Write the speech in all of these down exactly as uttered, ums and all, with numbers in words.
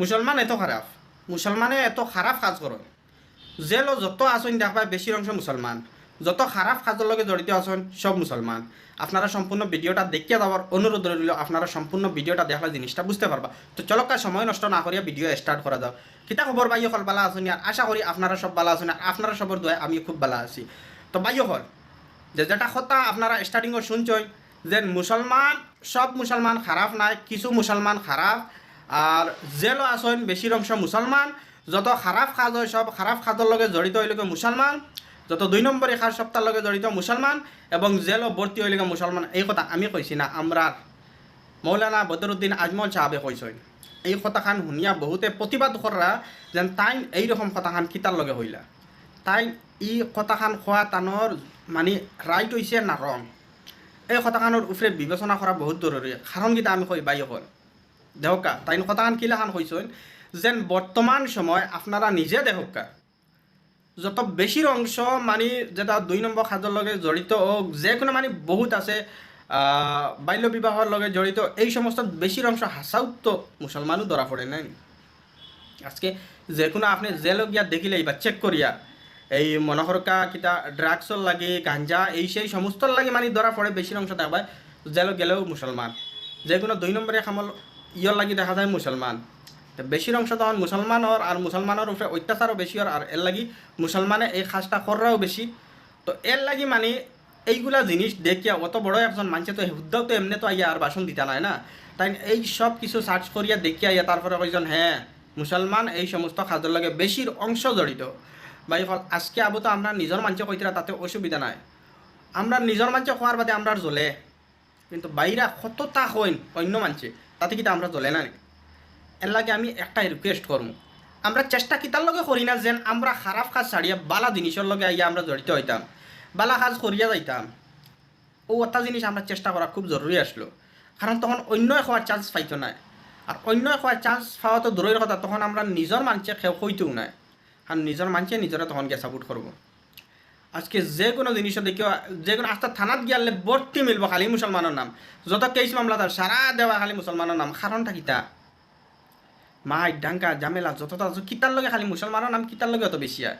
মুসলমান এত খারাপ, মুসলমানে এত খারাপ কাজ করইন। জেলো যত আছইন দেখবায় বেশির অংশ মুসলমান, যত খারাপ কাজর লগে জড়িত আছইন সব মুসলমান। আপনারা সম্পূর্ণ ভিডিওটা দেখিয়া যাওয়ার অনুরোধ রইল, আপনারা সম্পূর্ণ ভিডিওটা দেখলে জিনিসটা বুঝতে পারবা। তো চলক্কা, সময় নষ্ট না করিয়া ভিডিও স্টার্ট করা যাক। কিতা খবর ভাই অকল, বালা আছইন? আর আশা করি আপনারা সব বালা আছইন, আর আপনারা সবর দোয়ায় আমি খুব বালা আছি। তো ভাই অকল, যে যেটা কথা আপনারা স্টার্টিংও শুনছইন, যে মুসলমান, সব মুসলমান খারাপ নায়, কিছু মুসলমান খারাপ, আর জেলো আছইন বেশির অংশ মুসলমান। যত খারাপ কাজ অয় সব খারাপ কাজর লগে জড়িত অইলগি মুসলমান, যত দুই নম্বরী কাজ সবতার লগে জড়িত মুসলমান, এবং জেলো ভর্তি অইলগি মুসলমান। এই কথা আমি কইছি না, আমরার মৌলানা বদরুদ্দিন আজমল সাহেবে কইছইন। এই কথাখান হুনিয়া বহুতে প্রতিবাদ কররা, যেন তাইন এইরকম কথাখান কিতার লগে কইলা। তাইন ই কথাখান কওয়া তানর মানে রাইট অইছে না রং, এই কথাখানর উপরে বিবেচনা করা বহুত জরুরি। কারণ কিতা আমি কই ভাই অকল, দেখউক্কা, তাইন কথাখান কিলাখান কইছইন, যেন বর্তমান সময় আপনারা নিজে দেখউক্কা, যত বেশির অংশ মানে যেটা দুই নম্বর কাজর লগে জড়িত অউক, যে কোনো মানে বহুত আছে, আহ, বাল্য বিবাহর লগে জড়িত, এই সমস্ত বেশির অংশ হাছাউ তো মুসলমানও ধরা পড়ে নাই। আজকে যে কোনো আপনে জেলো গিয়া দেখিলেই বা চেক করিয়া, এই মনে করউক্কা কিতা ড্রাগসর লাগি, গাঞ্জা, এই সেই সমস্তর লাগি মানে ধরা পড়ে বেশির অংশ দেখবায় জেলো গেলেও মুসলমান। যে কোনো দুই নম্বরী কামর ইয়র লাগি দেখা যায় মুসলমান। তো বেশির অংশ তখন মুসলমান অর, আর মুসলমানর উপরে অত্যাচারও বেশি অর, আর এর লাগি মুসলমানে এই কাজটা কররাও বেশি। তো এর লাগি মানে এইগুলা জিনিস দেখিয়া অত বড় একজন মানষে তো হুদ্দাও তো এমনে তো আইয়া আর ভাষণ দিতা নায় না। তাইন এই সব কিছু সার্চ করিয়া দেখিয়া আইয়া তারপরে কইছইন, হ্যাঁ, মুসলমান এই সমস্ত কাজর লগে বেশির অংশ জড়িত। ভাই অকল, আজকে আবু তো আমরার নিজর মানষে কইতরা, তাতে অসুবিধা নাই। আমরার নিজর মানষে কওয়ার বাদে আমরার জ্বলে, কিন্তু বাইরা কততা কইন অইন্য মানষে, তাতে কিতা আমরার জ্বলে না নি? এর লাগি আমি একটাই রিকোয়েস্ট করমু, আমরা চেষ্টা কিতার লগে করি না যেন আমরা খারাপ কাজ ছাড়িয়া বালা জিনিসর লগে আইয়া আমরা জড়িত অইতাম, বালা কাজ করিয়া যাইতাম। অউ একটা জিনিস আমরা চেষ্টা করা খুব জরুরি আছলো, কারণ তখন অইন্যয় কওয়ার চান্স পাইতো নায়। আর অইন্যয় কওয়ার চান্স পাওয়া তো দূরর কথা, তখন আমরা নিজর মানষে কেউ কইতোও নায়, কারণ নিজর মানষে নিজরে তখন গিয়া সাপোর্ট করবো। আজকে যে কোনো জিনিসও দেখিও, যে কোনো আস্তা থানাত গিয়ালে ভর্তি মিলবো খালি মুসলমানর নাম। যত কেস মামলা তার সারা দেওয়া খালি মুসলমানর নাম। কারণটা কিতা? মাইর, দাঙ্গা, ঝামেলা, যততা আছে, কিতার লগে খালি মুসলমানর নাম, কিতার লগে অত বেশি অয়?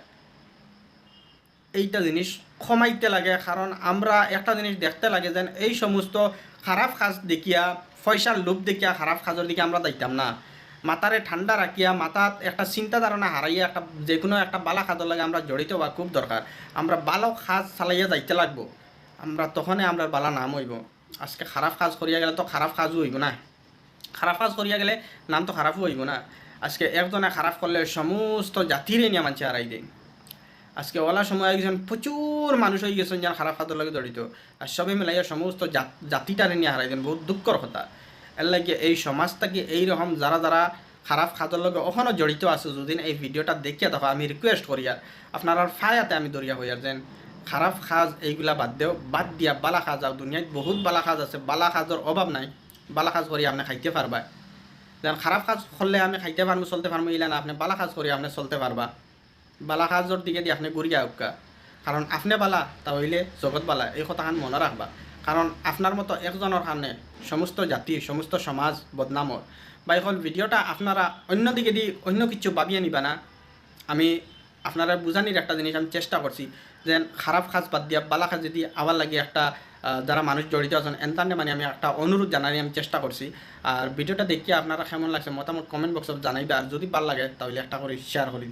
এইটা জিনিস কমাইতে লাগে, কারণ আমরা একটা জিনিস দেখতে লাগে যেন এই সমস্ত খারাপ কাজ দেখিয়া, পয়সার লোভ দেখিয়া খারাপ কাজর দিকে আমরা যাইতাম না। মাথারে ঠান্ডা রাখিয়া, মাথাত একটা চিন্তা ধারণা হারাইয়া একটা, যে কোনো একটা বালা কাজর লগে আমরা জড়িত অওয়া খুব দরকার। আমরা বালা কাজ চালাইয়া যাইতে লাগবো, আমরা তখনে আমরার বালা নাম অইবো। আজকে খারাপ কাজ করিয়া গেলে তো খারাপ কাজও অইবো না, খারাপ কাজ করিয়া গেলে নাম তো খারাপও অইবো না। আজকে একজনে খারাপ করলে সমস্ত জাতিরে নিয়া মানষে হারাই দেয়। আজকে অলা সময় একজন প্রচুর মানুষ অইগেছইন যেন খারাপ কাজর লগে জড়িত, আর সবে মিলাইয়া সমস্ত জাত-, জাতিটারে নিয়া হারাই দেন, বহুত দুঃখর কথা। এর লাগি এই সমাজ থাকি এইরকম যারা যারা খারাপ কাজর লগে অখনো জড়িত আছো, যদি এই ভিডিওটা দেখিয়া থাকো, আমি রিকোয়েস্ট করিয়ার আপনারার ফায়াতে আমি ধরিয়া কইয়ার যেন খারাপ কাজ এইগুলা বাদ দেও, বাদ দিয়া বালা কাজ আও। দুনিয়াত বহুত বালা কাজ আছে, বালা কাজর অভাব নাই, বালা কাজ করি আপনে খাইতে পারবা। যেন খারাপ কাজ করলে আমি খাইতে পারমু, চলতে পারমু, ইলা না, আপনে বালা কাজ করি আপনে চলতে পারবা। বালা কাজর দিকে দি আপনে ঘুরিয়া আউক্কা, কারণ আপনে বালা, তা অইলে জগৎ বালা, এই কথাখান মনো রাখবা। কারণ আপনার মতো একজনর কারণে সমস্ত জাতি, সমস্ত সমাজ বদনাম অর। ভাই অকল, ভিডিওটা আপনারা অইন্য দিকে দি অইন্য কিচ্ছু ভাবিয়া নিবা না। আমি আপনারারে বুঝানির একটা জিনিস আমি চেষ্টা করছি, যেন খারাপ কাজ বাদ দিয়া বালা কাজ যদি আওয়ার লাগি একটা, আহ, যারা মানুষ জড়িত আছইন, এনতানরে মানে আমি একটা অনুরোধ জানানি আমি চেষ্টা করছি। আর ভিডিওটা দেখিয়া আপনারা কেমন লাগছে মতামত কমেন্ট বক্সত জানাইবা, আর যদি ভালা লাগে তাইলে একটা করি শেয়ার করি দিবা।